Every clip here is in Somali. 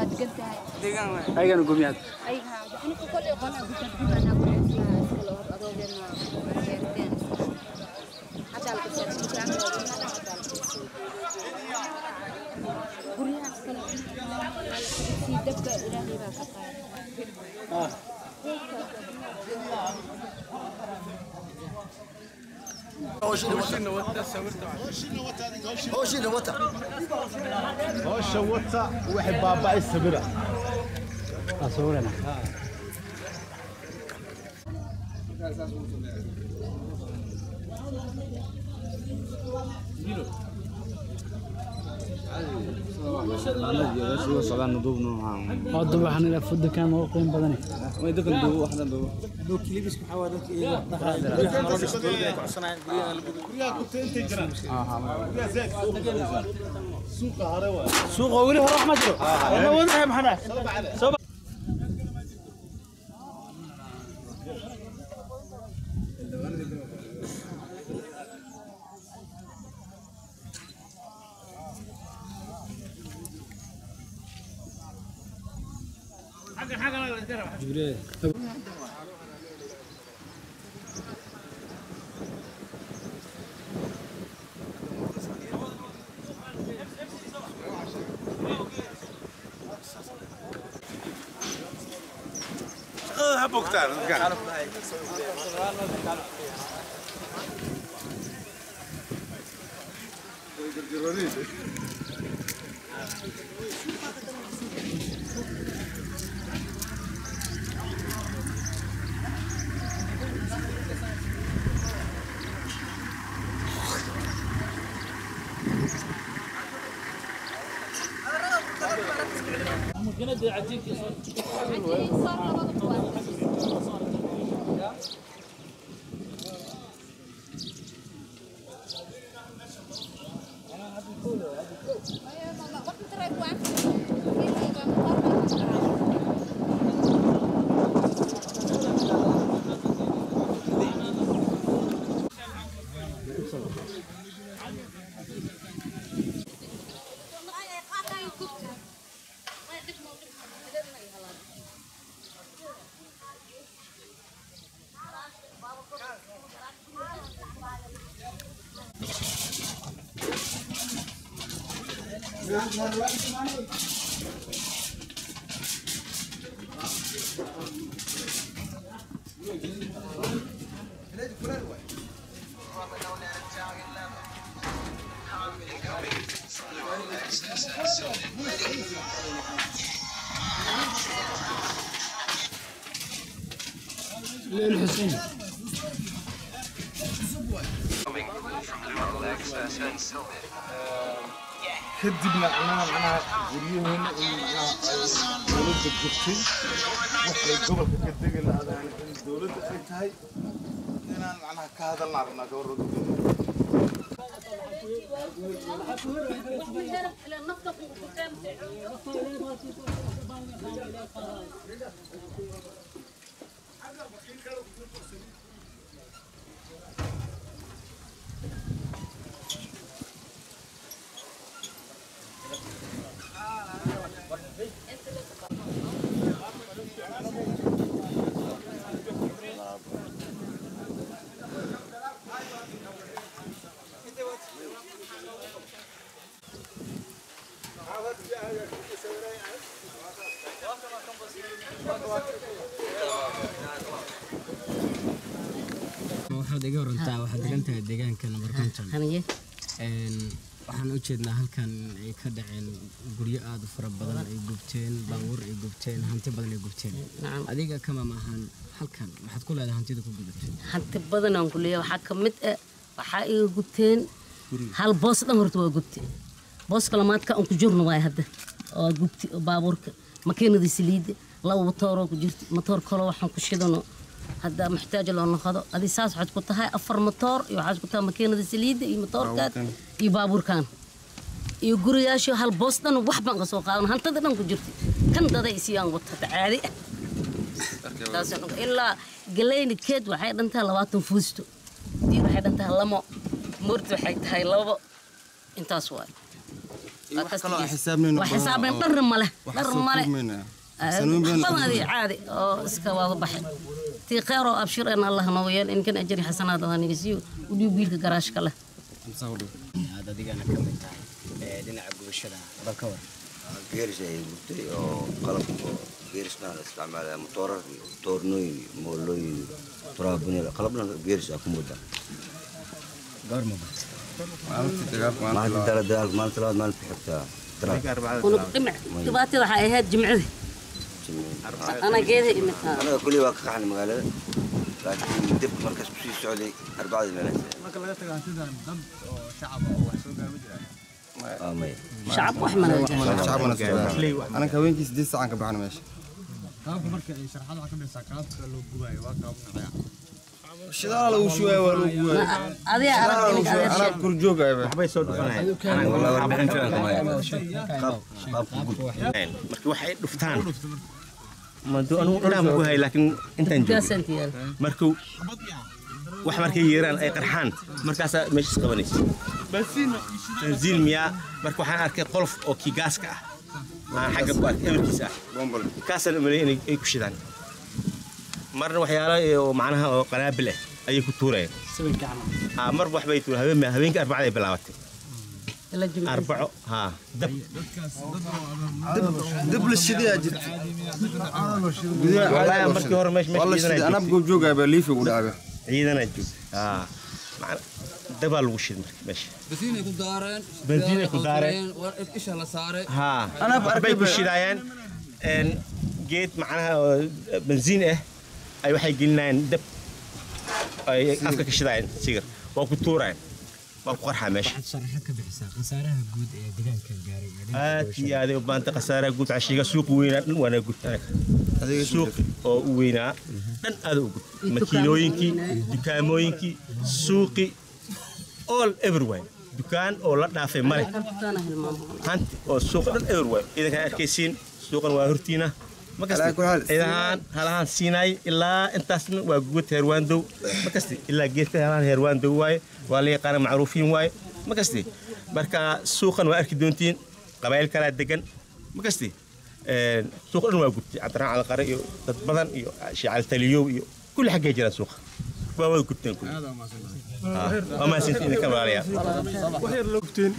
Waa degan tahay. Deegaan waay. Ayagana guryaha. Ayaga anigu koley qolaa guryaha guryaha ku ceysnaa iskala hor adoogeenna sheegteen. Hataa la qabsan guryaha iskala sii dabka Ilaahay baa ka qaaday. Hawshiina wata. Hawsha wata waxay baaba'ay sabira. Sawirana. Waa dubaxan ilaa fudukaan ugu qiimo badan. Suuqa hore waa. Suuqa weli hore wax ma jiro. Wana wadahay maxaa dhacay? Soo Shaqada ha bogtaan dadkan. Cajiin soor labada kuwaa. Leel Xuseen. Kadibna macnaha guryaheena in macnaha ay dowladda gubtay, waxay gobolka ka degi lahaadaan in dowladda ay tahay inaan macnaha ka hadalna rabnaa gabar. Waxaad iga warantaa, waxaad degan tahay deegaanka number 50. Haniye. Waxaan u jeednaa halkan ay ka dhaceen guryo aada u fara badan ay gubteen, baabuur ay gubteen, hanti badan ay gubteen. Nacam. Adiga kama maahan halkan maxaad ku leedahay hantida ku gubatay? Hanti badan aan ku leeyahay waxaa ka mid ah waxaa iga gubteen hal boos dhan. Horta waa gubtay booska lamaadka aan ku jirno waay hadda oo gubti oo baabuurka makiinadii saliidda laba matooroo ku jirta, matoor kaloo waxaan ku shidano hadda muxtaaj loo noqdo. Adi saas waxaad ku tahay afar matoor iyo waxaad ku tahay makiinada saliidda iyo matoorkan iyo baabuurkan iyo guriyaasha. Hal boos dhan wax baan ka soo qaadan, hantada dhan ku jirta kan daday isiyaan wata hadda caadi ah. Taas ilaa galeyna keed waxay dhantahay 20 fuusto, diir waxay dhantahay lamo, moorti waxay tahay labo, intaas waay. Wax xisaabnayn dhar male dhar male badan caadi oo iska wada baxay tii khayr oo abshir in Allah noo yeel in kan ajri xasanaad Allah naga siiyo u dhiib wiilka garaashka leh. Aad adigana ka mid tahay dhinaca gubashada bal ka war. Geerish ay gubtay oo qalab oo geerishna la isticmaalaya motoorar iyo toornooyin iyo moolooyin iyo turaabunil qalabna geerish aa ku moodaa. Goorma gubtay? Maalinta dagaalka maalinta labaad maalinta xigtaa. Unug dhinac dhibaatada waxay ahayd jimcadii ana geeda imid. Anaga kulli waa ka qaxnay magaalada, laakiin dib markaas kusii socday arbacadii meelahaas. Marka laga tago hantidan dad oo shacab ah oo wax soo gaar ma jiraan? Maya. Shacab wax mana Anaka haweenkii 8 saacan ka baxna meesha. Qaabka marka ay sharaxaad waxaa ka bixisa qaabka loo gubayo waa qaab noocee ah? Shidaal lagu shubay waa lagu gubay. Adiga arag anaa korjoogayba waxbay soo dhufanayaan. Marka waxay dhuftaan madu anugu dhanaa ma ku hay, laakiin intaan joogay markuu wax markay yeeraan ay qarxaan markaasaa meeshaas qabanaysa tanziil miyaa. Marka waxaan arkay qolof oo kii gaaska ah aan xagga ku arkay ebarkiisa ah, kaasaan umalay inay ay ku shidaan. Marna waxyaalo oo macnaha oo qanaabil ah ayay ku tuurayeen. Marba waxbay tuureen habeen habeenkii arbacada ay bilaabatay arbaco haa dab dab la shidayaa jirta. Wallaahi markii hore meesha meesha anaa goobjoogayba liifi ugu dhacba ciidanaa joog dabaa lagu shiday marka meesha basiinay ku daareen benziinay ku daareen isha la saaray haa waxbay ku shidaayeen geed macnaha oo benziin ah ay waxay gelinayeen dab ay afka ka shidaayeen sigar waa ku tuurayeen waa ku qarxaa meesha. Waxaad sharaxaad ka bixisaa khasaaraha guud ee deegaanka gaaray? Aad iyo aad ay u baantay khasaaraha guud cashiga suuq weynaa dhan waana gubtay, suuq oo u weynaa dhan aad u gubtay, makiinooyinkii, dukaamooyinkii, suuqi all everywhere dukaan oo la dhaafay male hanti oo suuq dhan everywhere idankaan arkaysiin suuqan waa hortiina ma kasti ciidahaan halahaan siinaay ilaa intaasna waa gubad heerwaandow ma kasti ilaa geedka halahaan heerwaandow waaye waa la yaqaana macruufiin waaye ma kasti. Marka suuqan waa arki doontiin qabaayil kalaa degan ma kasti suuq dhan waa gubtay. Cabdiraxmaan Calqare iyo dad badan iyo Sheekh Cali Taliyow iyo kulli xaggay jiraan suuqa waa wada gubteen kulli. Waa mahadsantiin idinka walaalayaal. Wax yar loo gubteen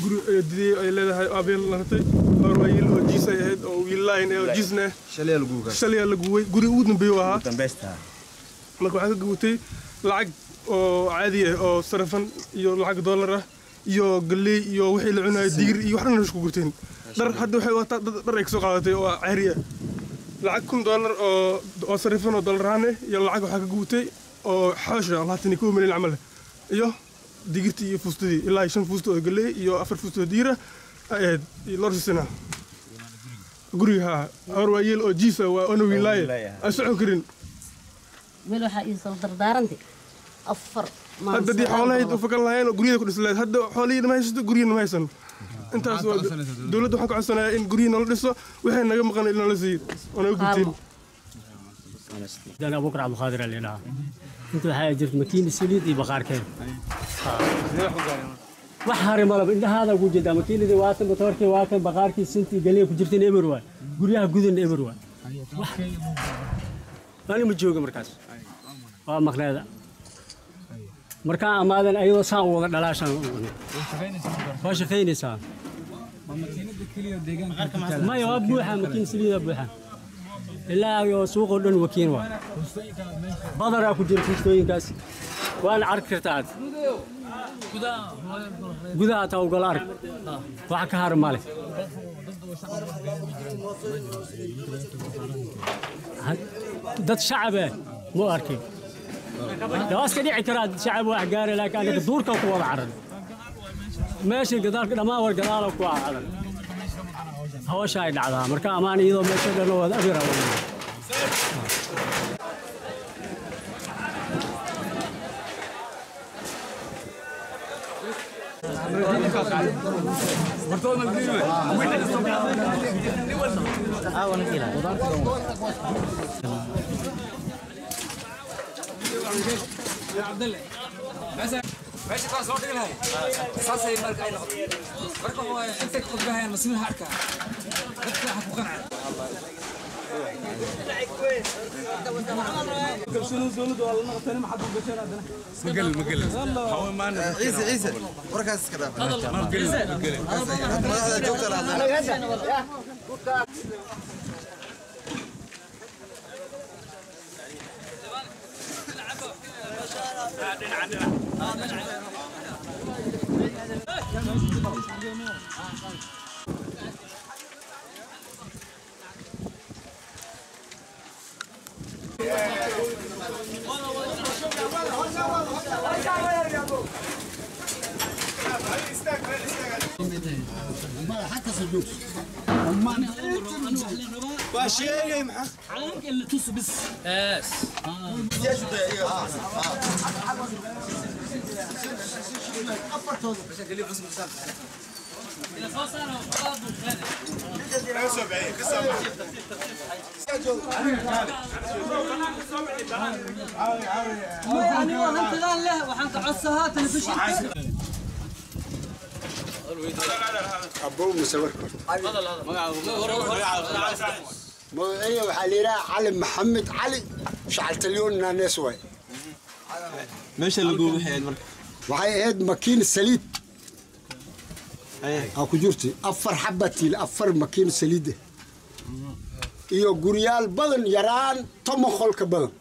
guri didii ay leedahay aabeel lahatay hor waa yiil oo jiis ay ahayd oo wiil line oo jiisna shalay la guway guri ugu dambeeyo ahaa. Marka waxaa ka gubtay lacag oo caadi ah oo sarafan iyo lacag dollar ah iyo galley iyo wixii la cunayo digir iyo wax dhan isku gurteen. Dhar hadda waxay wataa dad dhar ay kasoo qaadatay oo cahri ah lacag $1000 oo sarifan oo dollar ahaan ah iyo lacag waxaa ka gubtay oo xoosh ah 21 milyan camal ah iyo digirtii iyo fuustadii ilaa 5 fuusto oo galley iyo 4 fuusto oo diir ah ahayd iyo lor sisina guriga haa hor waa yeel oo jiisa waa ona wiilaaye aan socon karin. Meel waxaa ii soo dardaarantay afar. Hadda dii xoolahayd u fakan lahayn oo guryada ku dhisi lahayd hadda xoolihii ma haysato guryihina ma haysan. Intaas waa dowladda waxaan ka codsanayaa in guryihii noola dhiso wixii naga maqan in noola siiyo oo naga gubteen. أنا أبو بكر عبد القادر اللي لها أنت waxaa jirta makiin saliid iyo baqaarkeen wax haray malaba indhahaada ugu jeedaa makiinadii waatan matoorkii waatan baqaarkii sintii galiya ku jirteen eber waay guryaha gudan eber waay ani ma jooga markaas waa maqneeda markaan amaadan ayadoo saan u wada dhalaashaan waa shaqaynaysaa. Maya waa buuxa makiin saliida buuxa ilaa iyo suuqoo dhan wakiin waa badaraa ku jira fuustooyinkaas waana arki kartaa aad gudaha taa ugala arag wax ka hara male dad shacabe ma arkin waa iska dhici karaa shacab wax gaara laakiin anaga duurka ku wada caran meesha gadaalka dhammaan war gadaala ku caran hawsha ay dhacdaa marka amaan iyadoo meesha dhan wada abira. يا عبد الله. Meesha taas loo dhigi lahay saasay marka ay noqotay marka waa intay ka khudbahayaan masiimaha arkaa dadka waxa ku qancay. عيسى عيسى وركاس كذا حتى صدوق calanka in la tuso bis بس يعني والله انت له waxaan ka codsadaa telefishinka. أبوه مسور موضوعية وحاليرا علي محمد علي شعلت اليوم ناس واي meesha lagu waxay marka waxay ahayd makiin saliid aa ku jirtay afar xaba tiil afar makiin saliid ah iyo guryaal badan yaraan 10 qol ka badan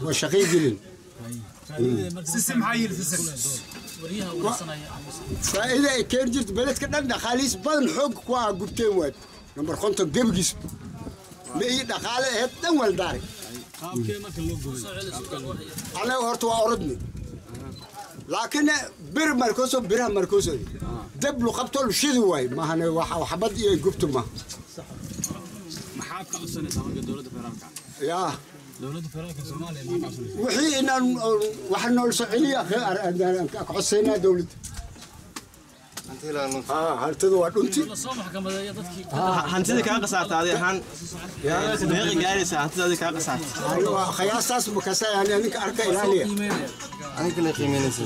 waa shaqay gelin faa'iida ay keeni jirta beledka dhan dhaqaalihiis badan xoog ku ah gubteen waad nambar 50 gebigiis ma ii dhaqaale ahayd dhan waldaaray anaga horta waa orodni laakiin bir markooso biraha markooso dab lu qabto lu shidi waay maahane waxa xabad iyo gubto ma maxaad ka codsanaysaa marka dowladda federaalka? Yaa dowladda federaalka Soomaaliya maxaa ka codsanaysaa? Wixii inaan wax nool soceliya ka codsaynaa dowladda. Hantida waa dhunti. Hantida kaa qasaarta adi ahaan meeqa gaaraysaa hantida adi kaa qasaarta? Qiyaastaas makasa yani ninka arka ilaaliya. Aniga la qiimeynaysa.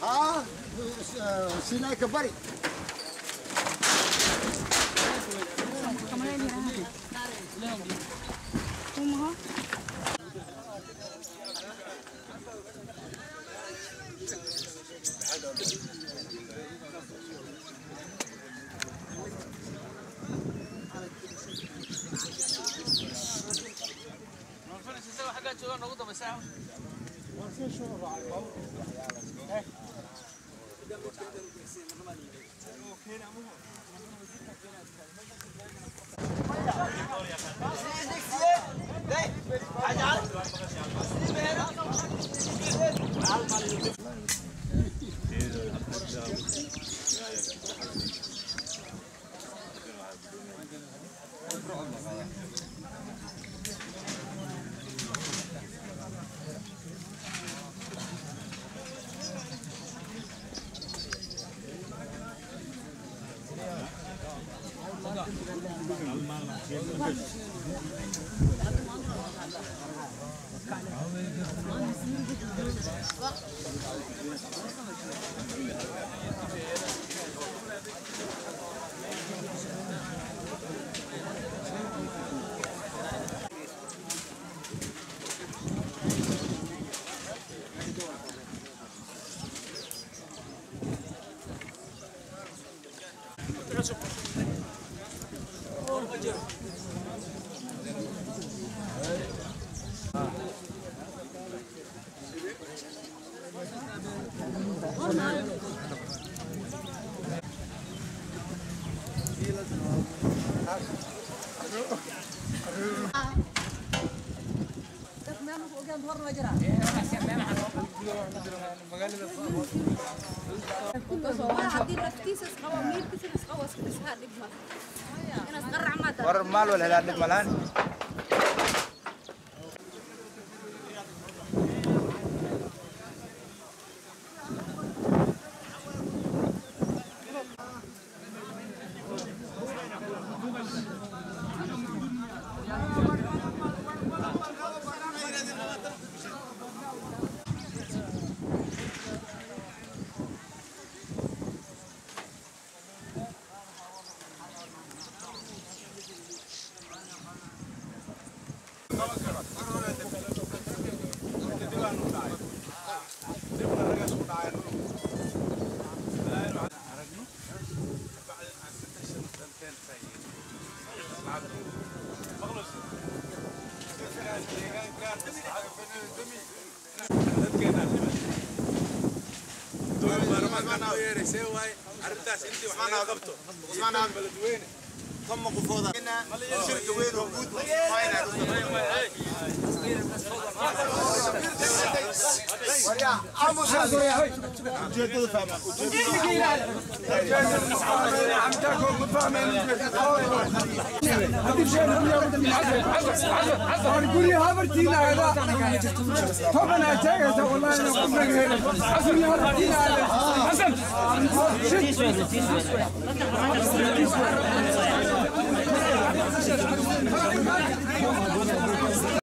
ها سيناي كبري War maal wal helaa dhib malaan.